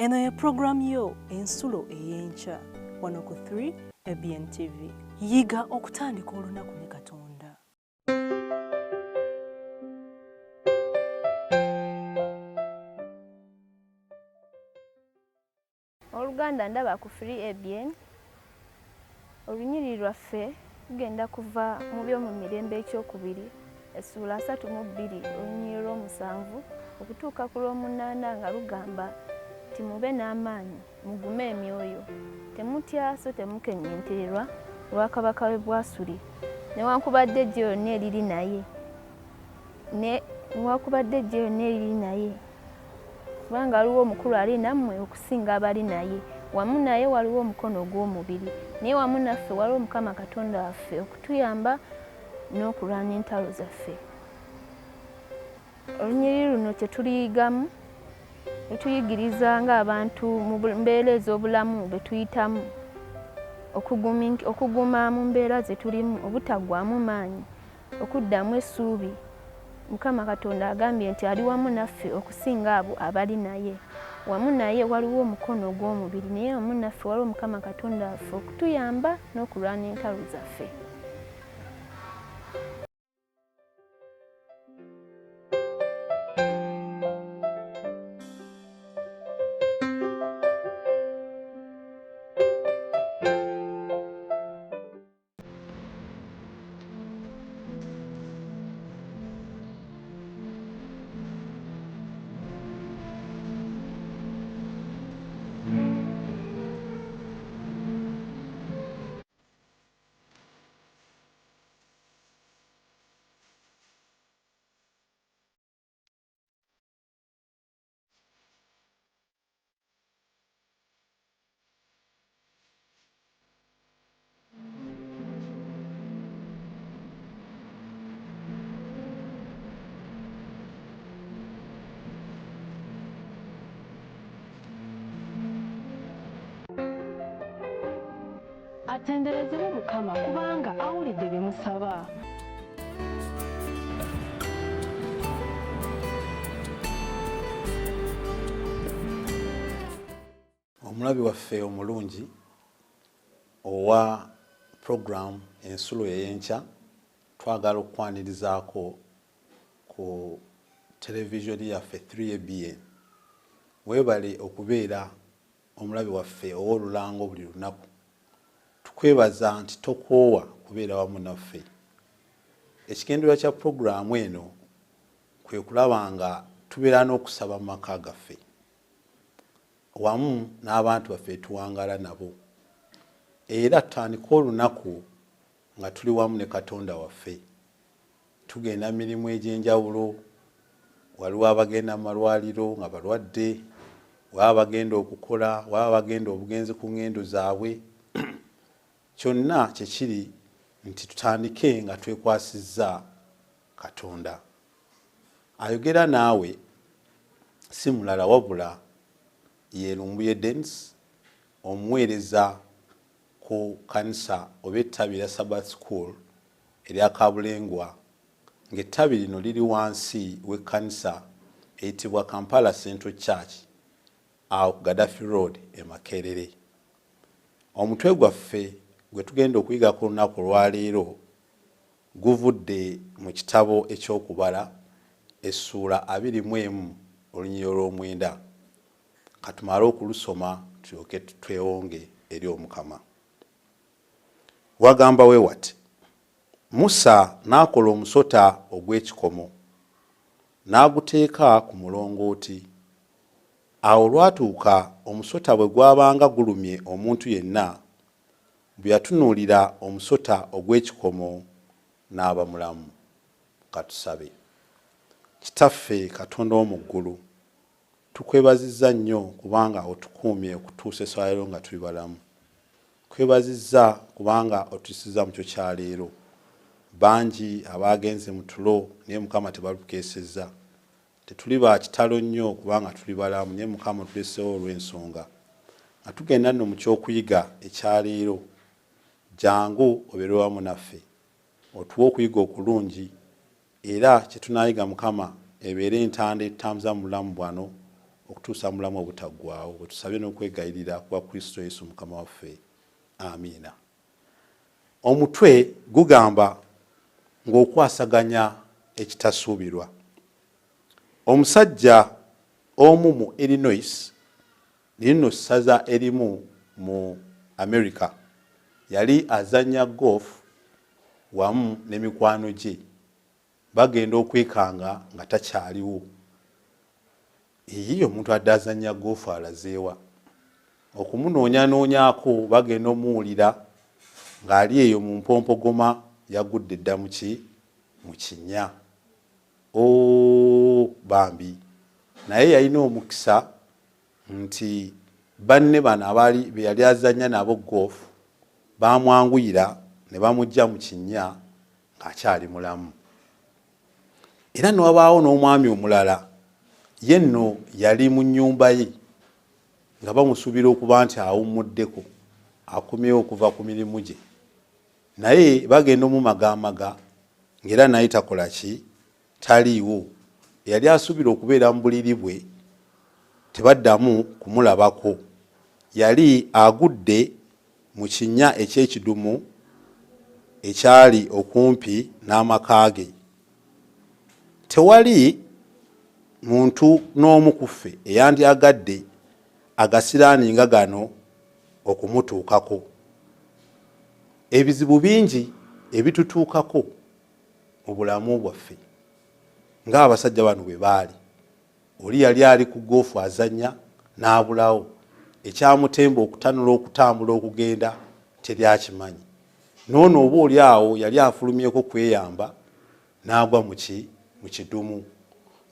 Eno ye pulogulaamu yo Ensulo Ey'enkya wano ku 3 ABN TV. Yiga okutandika olunaku ne Katonda. Oluganda ndaba ku Free ABN olunyiriri lwaffe lugenda kuva mu by'omu mirembe ekyokubiri essuula 32 olunyiriri lw'omusanvu okutuuka ku lw'omunaana nga lugamba nti mube n'amaanyi mugume emyoyo temutya so temukeŋŋentererwa olwa kabaka w'e Bwasuli newankubadde eggye lyonna eriri naye Newakubadde eggye lyonna eriri naye, kubanga waliwo omukulu ali nammwe okusinga abali naye. Wamu naye waliwo omukono ogw'omubiri, naye wamu naffe waliwo Mukama Katonda waffe okutuyamba n'okulwana entalo zaffe. Olunyiriri luno kye tuliyigamu lutuyigiriza ng'abantu mu mbeera ez'obulamu bwe tuyitamu okuguma mu mbeera ze tulimu obutaggwaamu maanyi. Okuddamu essuubi, Mukama Katonda agambye nti ali wamu naffe okusinga abo abali naye. Wamu naye waliwo omukono ogw'omubiri, naye wamu naffe waliwo Mukama Katonda waffe okutuyamba n'okulwana entalo zaffe. Atenderezebwe Mukama kubanga awulidde bye musaba. Omulabi waffe omulungi owa program Ensulo Ey'enkya, twagala okukwanirizaako ku televizoni yaffe 3ABN. Weebale okubeera omulabi waffe ow'olulango buli lunaku. Tukwebaza nti tokoowa kubeera wamu naffe. Ekigendererwa kya pulogulaamu eno kwe kulaba nga tubeera n'okusaba mu maka gaffe wamu n'abantu baffe tuwangaala nabo era tutandike olunaku nga tuli wamu ne Katonda waffe. Tugenda mu mirimu egy'enjawulo, waliwo abagenda mu malwaliro nga balwadde, waba abagenda okukola, waba abagenda obugenzi ku ngendo zaabwe. Kyonna kye kiri nti tutandike nga twekwasizza Katonda. Ayogera naawe si mulala wabula ye Lumbuye Denis, omuweereza ku kkanisa oba ettabi erya Sabbath School erya Kabulengwa ng'ettabi lino liri wansi w'ekkanisa eyitibwa Kampala Central Church awo ku Gaddafi Road e Makerere. Omutwe gwaffe gwe tugenda okuyigako olunaku olwaleero guvudde mu kitabo eky'Okubala essuula 21 olunyiriri olw'omwenda. Katumale okulusoma tulyoke twewonge eri Omukama. Wagamba we wati, Musa n'akola omusota ogw'ekikomo, n'aguteeka ku mulongooti. Awo olwatuuka omusota bwe gwabanga gulumye omuntu yenna, bwe yatunuulira omusota ogw'ekikomo n'aba mulamu. Ka tusabe. Kitaffe Katonda ow'omu ggulu, Tukwebazizza nnyo kubanga otukuumye okutuusa essaawa leero nga tuli balamu. Tukwebazizza kubanga otutisizza mu kyo kya leero. Bangi abaagenze mu tulo naye Mukama tebalukeesezza. Tetuli ba kitalo nnyo kubanga tuli balamu naye Mukama otuleseewo olw'ensonga. Nga tugenda nno mu ky'okuyiga ekya leero, jangu obeere wamu naffe. Otuwe okuyiga okulungi Era kye tunaayiga Mukama ebeere entanda etutambuza mu bulamu bwano okutuusa mu bulamu obutaggwaawo, bwe tusabye n'okwegayirira kwa Kristo Yesu Mukama waffe. Amiina. Omutwe gugamba ng'okwasaganya ekitasuubirwa. Omusajja omu mu Illinois, lino ssaza erimu mu America, yali azannya golf wamu ne mikwano gye. Bagenda okwekanga nga takyaliwo. Iyii omuntu adde azannya goofu alazeewa? Okumunoonyanoonyaako bagenda omuwulira ng'ali eyo mu mpompogoma yagudde dda mu ki? Mu kinnya. Ooh bambi! Naye yalina omukisa nti banne bano abaali be yali azannya nabo golf baamwanguyira ne bamuggya mu kinnya ng'akyali mulamu. Era ne wabaawo n'omwami omulala, ye nno yali mu nnyumba ye nga bamusuubira okuba nti awummuddeko, akomyewo okuva ku mirimu gye. Naye bagenda omumagaamaga ng'era naye takola ki? Taliiwo. Eyali asuubira okubeera mu buliri bwe tebaddamu kumulabako. Yali agudde mu kinnya eky'ekidumu ekyali okumpi n'amaka ge. Tewali muntu n'omu ku ffe eyandyagadde agasiraani nga gano okumutuukako. Ebizibu bingi ebitutuukako mu bulamu bwaffe ng'abasajja bano bwe baali. Oli yali ali ku goofu azannya n'abulawo, ekyamutemba okutanula okutambula okugenda teri akimanyi. N'ono oba oli awo yali afulumyeko kweyamba n'agwa mu ki mu kidumu.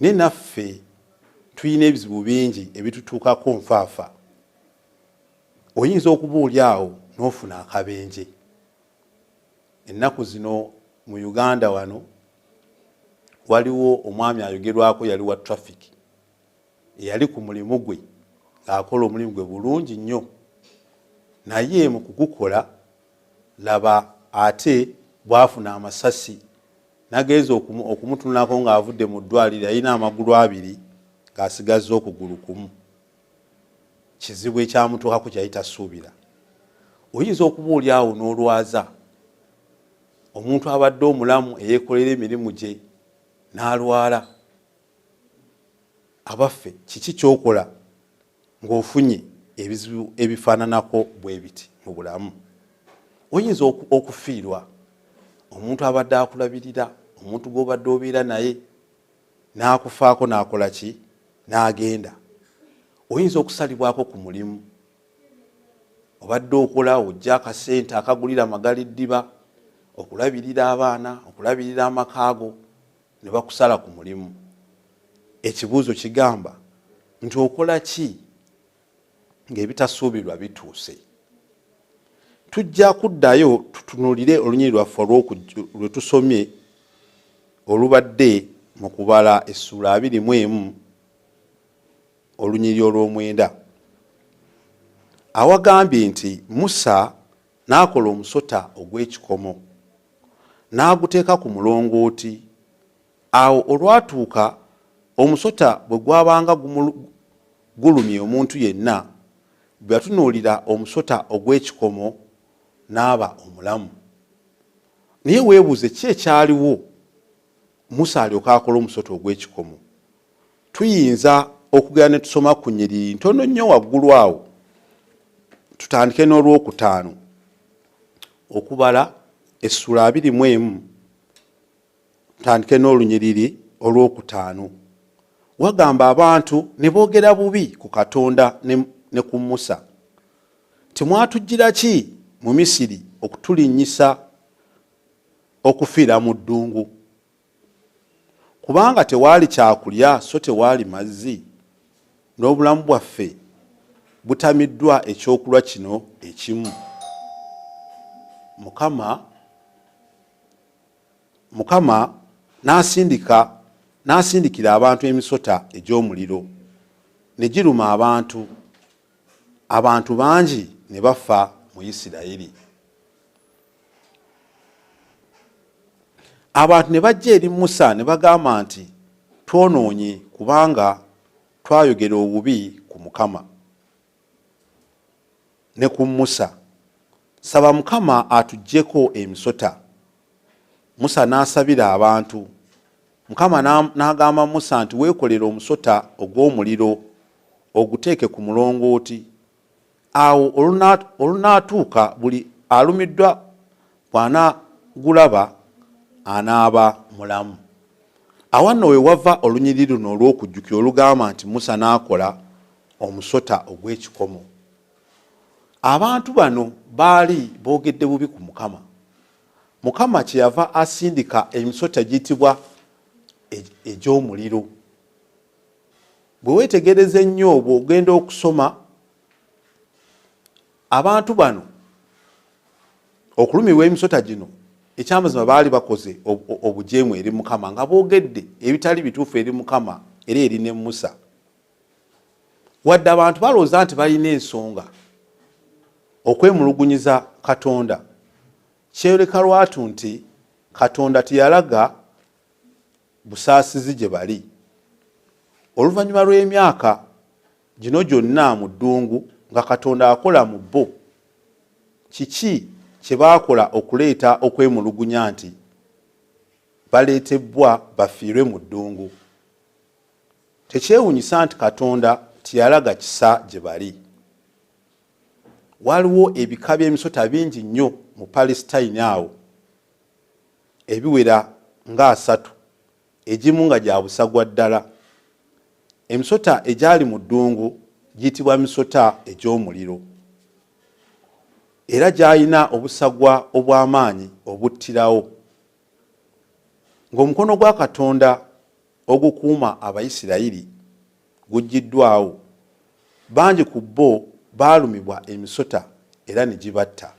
Naye naffe tulina ebizibu bingi ebitutuukako nfaafa. Oyinza okuba oli awo n'ofuna akabenje. Ennaku zino mu Uganda wano waliwo omwami ayogerwako yali wa traffic eyali ku mulimu gwe ng'akola omulimu gwe bulungi nnyo naye mu kugukola laba ate bwafuna amasasi nagenza okumutunulako ng'avudde mu ddwaliro yalina amagulu abiri ng'asigazza okugulu kumu. Kizibu ekyamutuukako kyeyali tasuubira. Oyinza okuba oli awo n'olwaza omuntu abadde omulamu eyeekolera emirimu gye n'alwala. Abaffe kiki ky'okola ng'ofunye ebizibu ebifaananako bwe biti mu bulamu? Oyinza okufiirwa omuntu abadde akulabirira, omuntu gw'obadde obeera naye n'akufaako n'akola ki? N'agenda. Oyinza okusalibwako ku mulimu. Obadde okola ojja akasente akagulira magali ddiba, okulabirira abaana, okulabirira amaka go, ne bakusala ku mulimu. Ekibuuzo kigamba nti okola ki ng'ebitasuubirwa bituuse? Tujja kuddayo tutunulire olunyiriri lwaffe lwe tusomye olubadde mu Kubala essuula 21 olunyiriri olw'omwenda awagambye nti Musa n'akola omusota ogw'ekikomo n'aguteeka ku mulongooti. Awo olwatuuka omusota bwe gwabanga gulumye omuntu yenna, bwe yatunuulira omusota ogw'ekikomo n'aba omulamu. Naye weebuuze ki ekyaliwo Musa alyoke akole omusota ogw'ekikomo? Tuyinza okugenda ne tusoma ku nnyiriri ntono nnyo waggulu awo, tutandike n'olwokutaano, Okubala essuula 21, tutandike n'olunyiriri olwokutaano. Wagamba abantu ne boogera bubi ku Katonda ne, ne ku Musa. Timwatuggyira ki mu Misiri okutulinnyisa okufiira mu ddungu? Kubanga tewaali kyakulya so tewaali mazzi, n'obulamu bwaffe butamiddwa ekyokulwa kino ekimu. Mukama Mukama n'asindika n'asindikira abantu emisota egy'omuliro, ne giruma abantu, abantu bangi ne bafa mu Isirayiri. Abantu ne bajja eri Musa ne bagamba nti, Twonoonye kubanga Twayogera obubi ku Mukama ne ku Musa. Saba Mukama atuggyeko emisota. Musa n'asabira abantu. Mukama n'agamba Musa nti, Weekolere omusota ogw'omuliro oguteeke ku mulongooti. Awo olunaatuuka buli alumiddwa bw'anaagulaba anaaba mulamu. Awo nno we wava olunyiriri luno olw'okujjukira olugamba nti Musa n'akola omusota ogw'ekikomo. Abantu bano baali boogedde bubi ku Mukama. Mukama kyeyava asindika emisota egiyitibwa egy'omuliro. Bwe weetegereza ennyo bw'ogenda okusoma abantu bano okulumirwa emisota gino, ekyamazima baali bakoze obujeemu eri Mukama nga boogedde ebitali bituufu eri Mukama era eri ne Musa. Wadde abantu balowooza nti balina ensonga okwemulugunyiza Katonda, kyeyoleka lwatu nti Katonda teyalaga busaasizi gye bali. Oluvannyuma lw'emyaka gino gyonna mu ddungu nga Katonda akola mu bo, kiki kye baakola okuleeta okwemulugunya nti baleetebbwa bafiirwe mu ddungu? Tekyewunyisa nti Katonda teyalaga kisa gye bali. Waliwo ebika by'emisota bingi nnyo mu Palesitayini awo ebiwera ng'asatu, egimu nga gya busagwa ddala. Emisota egyali mu ddungu giyitibwa misota egy'omuliro era gyalina obusagwa obw'amaanyi obuttirawo. Ng'omukono gwa Katonda ogukuuma Abayisirayiri guggyiddwawo, bangi ku bo baalumibwa emisota era ne gibatta.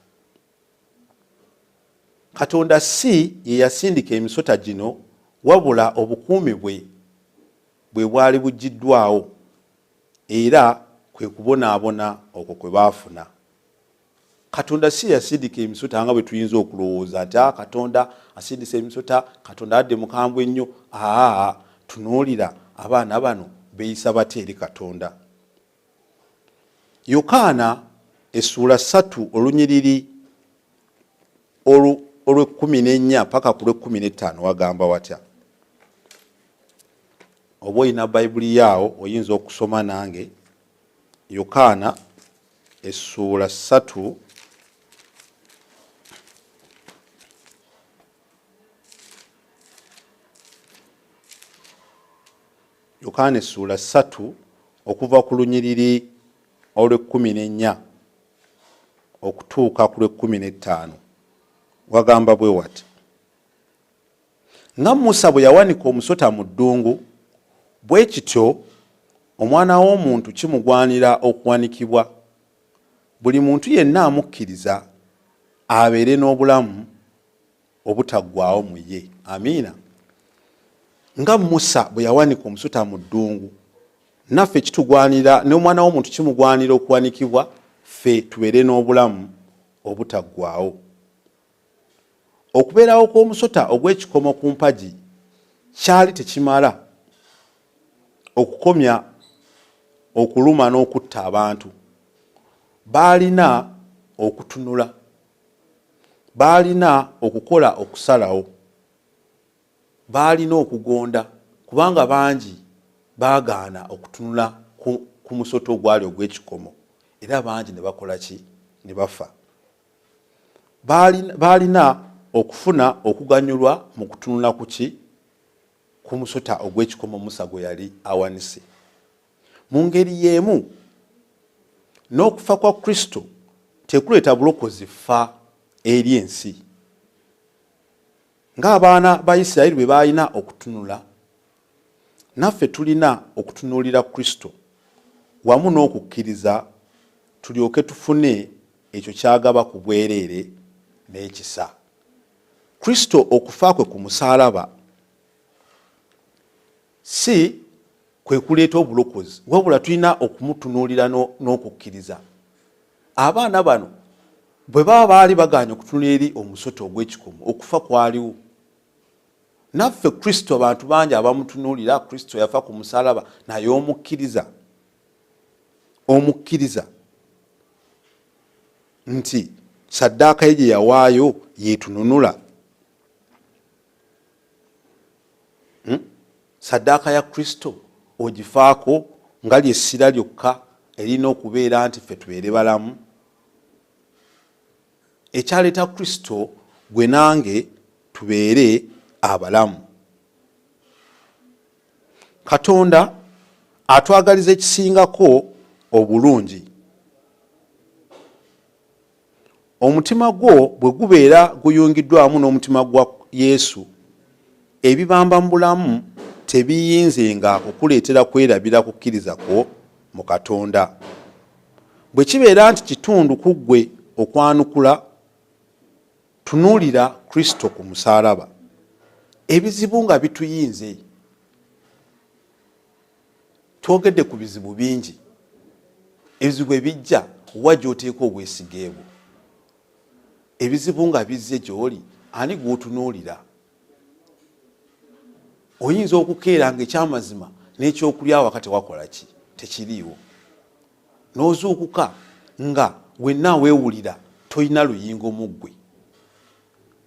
Katonda si ye yasindika emisota gino wabula obukuumi bwe bwe bwali buggyiddwawo era kwe kubonaabona okwo kwe baafuna. Katonda si yasindika emisota nga bwe tuyinza okulowooza nti ah, Katonda asindise emisota, Katonda adde mukambwe nnyo. Aa, tunuulira abaana bano beeyisa batya eri Katonda. Yokaana essuula ssatu olunyiriri olw'ekkumi n'ennya paka ku lw'ekkumi n'ettaano wagamba watya? Oba olina Bayibuli yaawo oyinza okusoma nange. Yokaana essuula ssatu Yokaana essuula ssatu okuva ku lunyiriri olw'ekkumi n'ennya okutuuka ku lw'ekkumi n'ettaano wagamba bwe wati, Nga Musa bwe yawanika omusota mu ddungu, bwe kityo Omwana w'omuntu kimugwanira okuwanikibwa, buli muntu yenna amukkiriza abeere n'obulamu obutaggwaawo mu ye. Amiina. Nga Musa bwe yawanika omusota mu ddungu, naffe kitugwanira, n'Omwana w'omuntu kimugwanira okuwanikibwa, ffe tubeere n'obulamu obutaggwaawo. Okubeerawo kw'omusota ogw'ekikomo ku mpagi kyali tekimala okukomya okuluma n'okutta abantu. Baalina okutunula. Baalina okukola okusalawo. Baalina okugonda kubanga bangi baagaana okutunula ku musota ogwali ogw'ekikomo era bangi ne bakola ki? Ne bafa. Baalina okufuna okuganyulwa mu kutunula ku ki? Ku musota ogw'ekikomo Musa gwe yali awanise. Mu ngeri y'emu, n'okufa kwa Kristo tekuleeta bulokozi fa eri ensi. Ng'abaana ba Isirayiri bwe baalina okutunula, naffe tulina okutunuulira Kristo wamu n'okukkiriza tulyoke tufune ekyo ky'agaba ku bwereere n'ekisa. Kristo okufa kwe ku musaalaba si kwe kuleeta obulokozi, wabula tulina okumutunuulira n'okukkiriza. Abaana bano bwe baba baali bagaanye okutunula eri omusota ogw'ekikomo, okufa kwaliwo. Naffe Kristo abantu bangi abamutunuulira, Kristo yafa ku musalaba, naye omukkiriza, omukkiriza nti saddaaka ye gye yawaayo yeetununula. Saddaaka ya Kristo ogifaako nga ly'essira lyokka eririna okubeera nti ffe tubeere balamu? Ekyaleeta Kristo gwe nange tubeere abalamu. Katonda atwagaliza ekisingako obulungi. Omutima gwo bwe gubeera guyungiddwa wamu n'omutima gwa Yesu, ebibamba mu bulamu tebiyinzenga kukuleetera kwerabira kukkiriza kwo mu Katonda. Bwe kibeera nti kitundu ku ggwe okwanukula, tunuulira Kristo ku musaalaba. Ebizibu nga bituyinze. Twogedde ku bizibu bingi. Ebizibu ebijja, wa gy'oteeka obwesige bwo? Ebizibu nga bizze gy'oli, ani gw'otunuulira? Oyinza okukeera nga ekyamazima n'ekyokulya awaka tewakola ki, tekiriiwo. N'ozuukuka nga wenna weewulira tolina luyingo mu ggwe.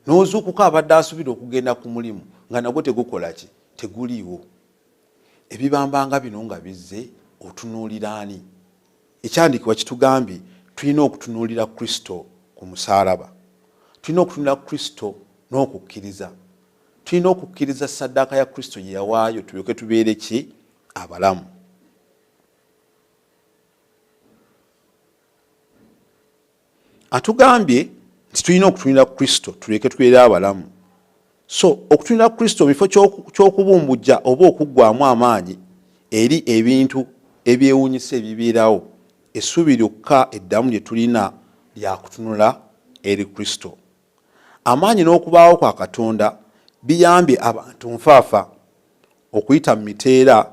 N'ozuukuka abadde asuubira okugenda ku mulimu nga nagwo tegukola ki, teguliiwo. Ebibamba nga bino nga bizze, otunuulira ani? Ekyandiikibwa kitugambye tulina okutunuulira Kristo ku musaalaba. Tulina okutunuulira Kristo n'okukkiriza. Tulina okukkiriza ssaddaaka ya Kristo gye yawaayo tulyoke tubeere ki? Abalamu. Atugambye nti tulina okutunira Kristo tuleke tubeere abalamu. So okutunira Kristo mu kifo ky'okubumbujja oba okuggwamu amaanyi eri ebintu ebyewuunyisa ebibeerawo, essuubi lyokka eddamu lye tulina lya kutunula eri Kristo. Amaanyi n'okubaawo kwa Katonda biyambye abantu nfaafa okuyita mu miteera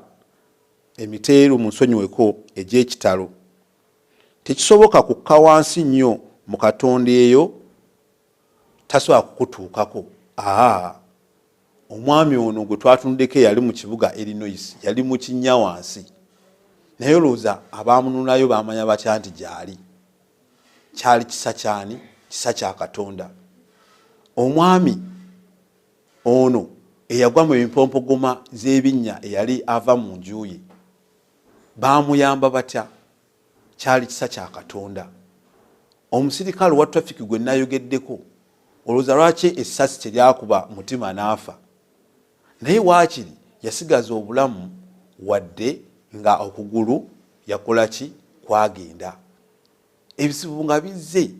emiteeru munsonyiweko egy'ekitalo. Tekisoboka kukka wansi nnyo mu Katonda eyo tasobola kukutuukako. Aa, omwami ono gwe twatunuddeko eyali mu kibuga Illinois yali mu kinnya wansi, naye olowooza abaamununulayo baamanya batya nti gyali? Kyali kisa kyani? Kisa kya Katonda. Omwami ono eyagwa mu empompogoma z'ebinnya eyali ava mu nju ye, Baamuyamba batya? Kyali kisa kya Katonda. Omusirikale owa traffic gwe nayogeddeko, olowooza lwaki essasi teryakuba mutima n'afa? Naye waakiri yasigaza obulamu wadde nga okugulu yakola ki? Kwagenda. Ebizibu nga bizze,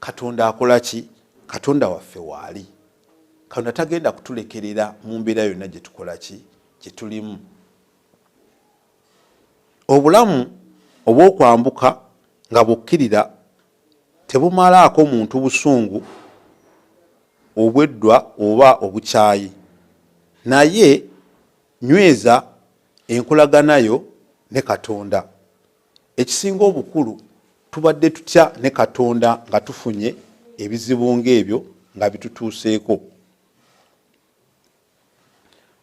Katonda akola ki? Katonda waffe waali. Katonda tagenda kutulekerera mu mbeera yonna gye tukola ki? Gye tulimu. Obulamu obw'okwambuka nga bw'okkirira tebumalaako muntu busungu obw'eddwa oba obukyayi, naye nyweza enkolagana yo ne Katonda. Ekisinga obukulu, tubadde tutya ne Katonda nga tufunye ebizibu ng'ebyo nga bitutuuseeko?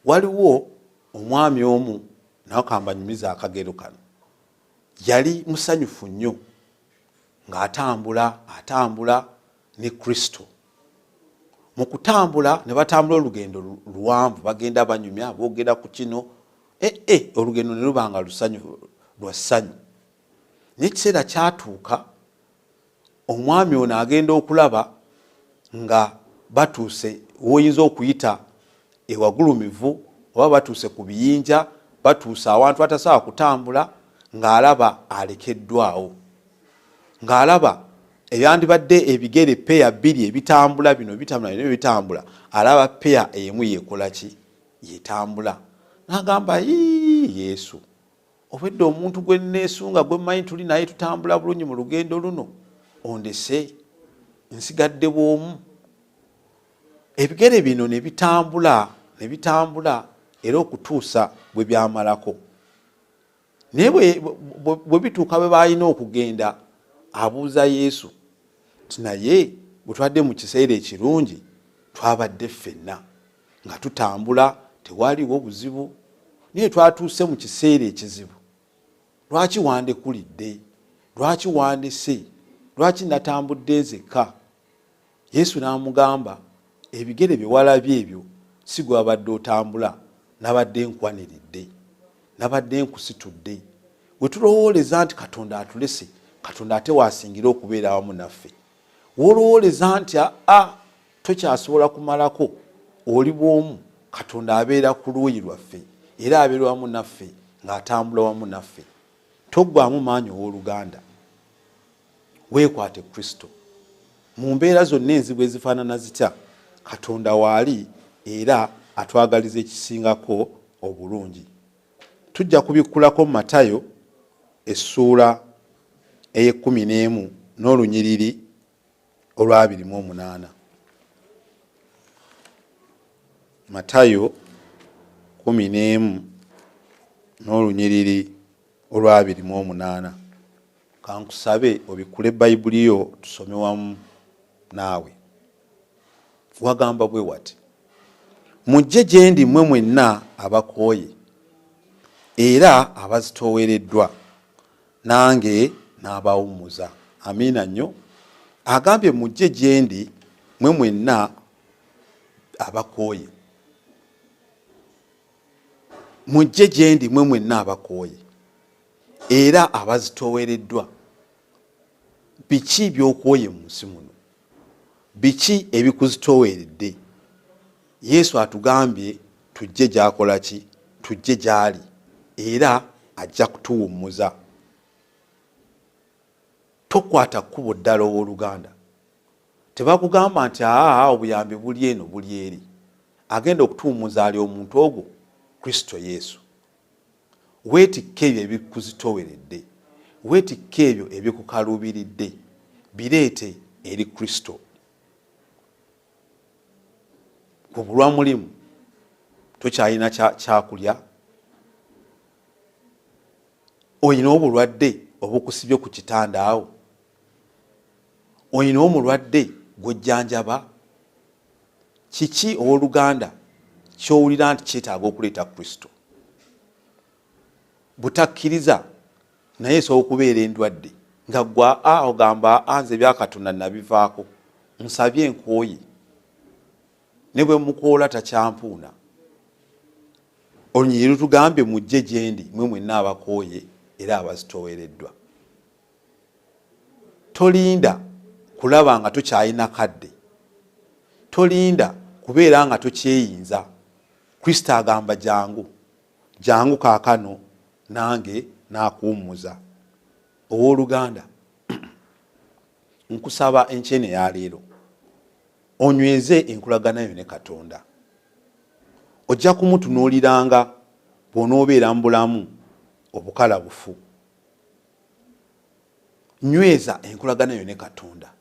Waliwo omwami omu, nawe kambanyumize akagero kano. Yali musanyufu nnyo ng'atambula atambula ne Kristo. Mu kutambula ne batambula olugendo luwanvu, bagenda banyumya, boogera ku kino, ee eh, eh, olugendo ne luba nga lusanyu lwa ssanyu. Naye ekiseera kyatuuka Omwami ono agenda okulaba nga batuuse woyinza okuyita ewagulumivu oba batuuse ku biyinja, batuuse awantu atasobola kutambula, ng'alaba alekeddwawo, ng'alaba ebyandibadde ebigere peya bbiri ebitambula bino bitambula bino bitambula, alaba peya emu yekola ki? Yetambula. N'agamba, yii Yesu, Obwedda omuntu gwe nneesunga gwe mmanyi tuli naye tutambula bulungi mu lugendo luno ondese nsigadde bw'omu. Ebigere bino ne bitambula ne bitambula era okutuusa bwe byamalako. Naye bwe bituuka bwe baalina okugenda, abuuza Yesu nti, naye bwe tubadde mu kiseera ekirungi twabadde ffenna. Nga tutambula tewaliwo buzibu, naye twatuuse mu kiseera ekizibu. Lwaki wandekulidde? Lwaki wandese? Lwaki natambudde nzekka? Yesu n'amugamba, Ebigere bye walabye ebyo si gwe wabadde otambula, nabadde nkwaniridde, nabadde nkusitudde. We tulowooleza nti Katonda atulese, Katonda ate w'asingira okubeera awamu naffe. W'olowooleza nti aa tokyasobola kumalako, oli bw'omu, Katonda abeera ku luuyi lwaffe era abeera wamu naffe ng'atambula wamu naffe. Toggwaamu maanyi ow'oluganda. Weekwate Kristo. Mu mbeera zonna enzibu ezifaanana zitya, Katonda waali era atwagaliza ekisingako obulungi. Tujja kubikkulako Matayo essuula ey'ekkumi n'emu n'olunyiriri olw'abiri mu omunaana. Matayo 11 n'olunyiriri olw'abiri mu omunaana. Kankusabe obikkule Bayibuli yo tusome wamu naawe. Wagamba bwe wati, Mujje gye ndi mmwe mwenna abakooye era abazitoowereddwa, nange n'abawummuza. Amiina nnyo. Agambye mujje gye ndi mmwe mwenna abakooye. Mujje gye ndi mmwe mwenna abakooye era abazitoowereddwa. Biki by'okooye mu nsi muno? Biki ebikuzitooweredde? Yesu atugambye tujje gy'akola ki? Tujje gy'ali era ajja kutuwummuza. Tokwata kkubo ddala ow'oluganda. Tebakugamba nti aa obuyambi buli eno buli eri. Agenda okutuwummuza ali omuntu ogwo Kristo Yesu. Weetikke ebyo ebikuzitooweredde, weetikke ebyo ebikukaluubiridde, bireete eri Kristo. Kubulwa mulimu, tokyalina kyakulya, olina obulwadde obukusibye ku kitanda awo, olina omulwadde gw'ojjanjaba. Kiki ow'oluganda ky'owulira nti kyetaaga okuleeta Kristo? Butakkiriza naye esobola okubeera endwadde nga gwa a ogamba a nze ebya Katonda nabivaako, nsabye nkooye, ne bwe mukoola takyampuuna. Olunyiriri lutugambye mujje gye ndi mwe mwenna abakooye era abazitoowereddwa. Tolinda kulaba nga tokyalina kadde. Tolinda kubeera nga tokyeyinza. Kristo agamba jangu, jangu kaakano nange naakuwummuza. Ow'oluganda, nkusaba enkyene ya leero onyweze enkolagana yo ne Katonda. Ojja kumutunuuliranga bw'onoobeera mu bulamu obukalabufu. Nyweza enkolagana yo ne Katonda.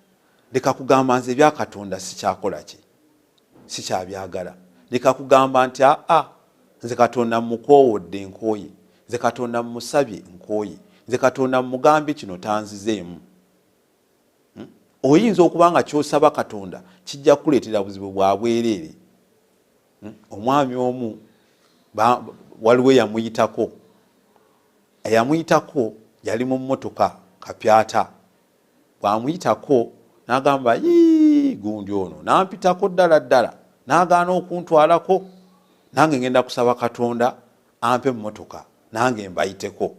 Leka kugamba nze ebya Katonda sikyakola ki, sikyabyagala. Leka kugamba nti aa nze Katonda mmukoowodde nkooye, nze Katonda mmusabye nkooye, nze Katonda mmugambye kino tanzizeemu. Hmm? Oyinza okuba nga ky'osaba Katonda kijja kukuleetera buzibu bwa bwereere. Hmm? Omwami omu waliwo eyamuyitako Eyamuyitako yali mu mmotoka kapyata. Bw'amuyitako n'agamba yii gundi ono n'ampitako ddala ddala n'agaana okuntwalako, nange ngenda kusaba Katonda ampe emmotoka nange mbayiteko.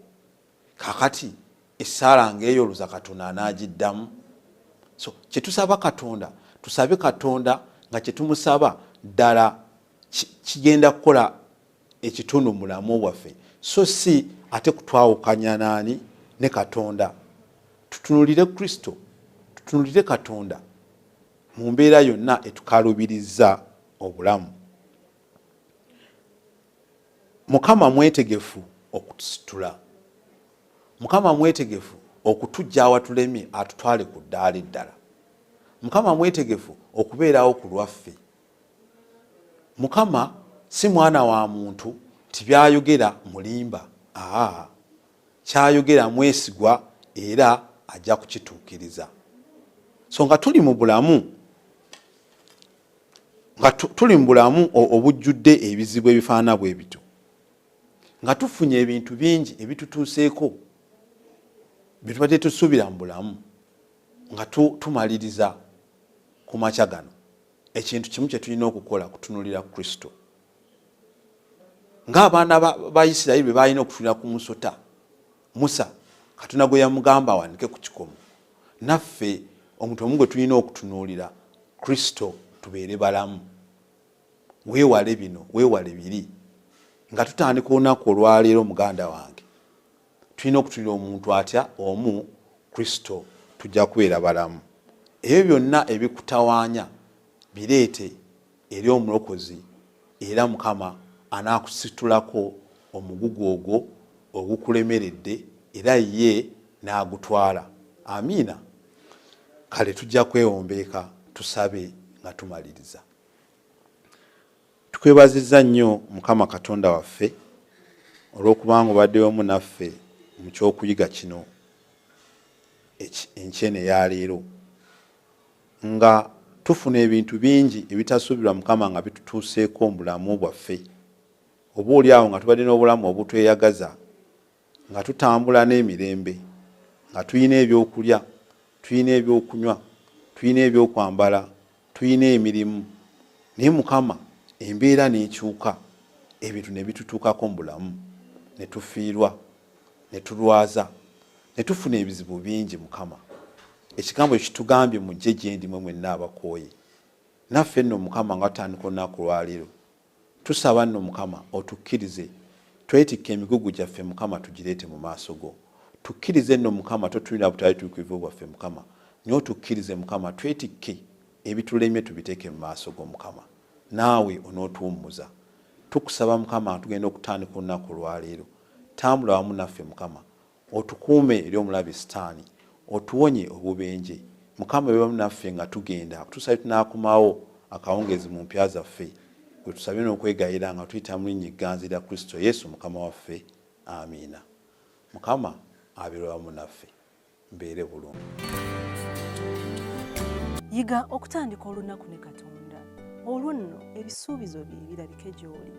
Kaakati essaala ng'eyo oluza Katonda anaagiddamu? So kye tusaba Katonda, tusabe Katonda nga kye tumusaba ddala kigenda kukola ekitundu mu bulamu bwaffe so si ate kutwawukanya naani ne Katonda. Tutunulire Kristo, tutunulire Katonda mu mbeera yonna etukaluubirizza obulamu. Mukama mwetegefu okutusitula. Mukama mwetegefu okutujja awatulemye atutwale ku ddaala eddala. Mukama mwetegefu okubeerawo ku lwaffe. Mukama si mwana wa muntu nti byayogera mulimba aa kyayogera mwesigwa era ajja kukituukiriza. So nga tuli mu bulamu Nga tuli mu bulamu obujjudde ebizibu ebifaanana bwe bityo, nga tufunye ebintu bingi ebitutuuseeko bye tubadde tetusuubira mu bulamu, nga tumaliriza ku makya gano, ekintu kimu kye tulina okukola kutunuulira Kristo. Ng'abaana ba Isirayiri bwe baalina okutunulira ku musota Musa Katonda gwe yamugamba awanike ku kikomo, naffe omuntu omu gwe tulina okutunuulira Kristo tubeere balamu. Weewale bino, weewale biri. Nga tutandika olunaku olwaleero, muganda wange, tulina okutunulira omuntu atya? Omu, Kristo, tujja kubeera balamu. Ebyo byonna ebikutawaanya bireete eri Omulokozi, era Mukama anaakusitulako omugugu ogwo ogukulemeredde, era Ye n'agutwala. Amiina. Kale tujja kwewombeeka tusabe nga tumaliriza. Tukwebazizza nnyo Mukama Katonda waffe olw'okubanga obadde wamu naffe mu ky'okuyiga kino enkyene eya leero. Nga tufuna ebintu bingi ebitasuubirwa Mukama nga bitutuuseeko mu bulamu bwaffe. Oba oli awo nga tubadde n'obulamu obutweyagaza, nga tutambula n'emirembe, nga tulina ebyokulya, tulina ebyokunywa, tulina ebyokwambala, tulina emirimu, naye Mukama embeera n'ekyuka, ebintu ne bitutuukako mu bulamu, ne tufiirwa, ne tulwaza, ne tufuna ebizibu bingi. Mukama, ekigambo kyo kitugambye, mujje gye ndi mwe mwenna abakooye. Naffe nno Mukama nga tutandika olunaku lwaleero, tusaba nno Mukama otukkirize twetikke emigugu gyaffe Mukama tugireete mu maaso go. Tukkirize nno Mukama totunuulira butali tuukirivu bwaffe Mukama, naye otukkirize Mukama twetikke ebitulemye tubiteeke mu maaso go Mukama, naawe onootuwummuza. Tukusaba Mukama nga tugenda okutandika olunaku olwaleero, tambula wamu naffe Mukama, Otukuume eri omulabe sitaani, otuwonye obubenje. Mukama obe wamu naffe nga tugenda okutuusa lwe tunaakomawo akawungeezi mu mpya zaffe. Bwe tusabye n'okwegayirira nga tuyita mu linnya egganzi erya Kristo Yesu Mukama waffe. Amiina. Mukama abeere wamu naffe. Mbeere bulungi. Yiga okutandika olunaku ne Katonda, olwo nno ebisuubizo bye birabike gy'oli.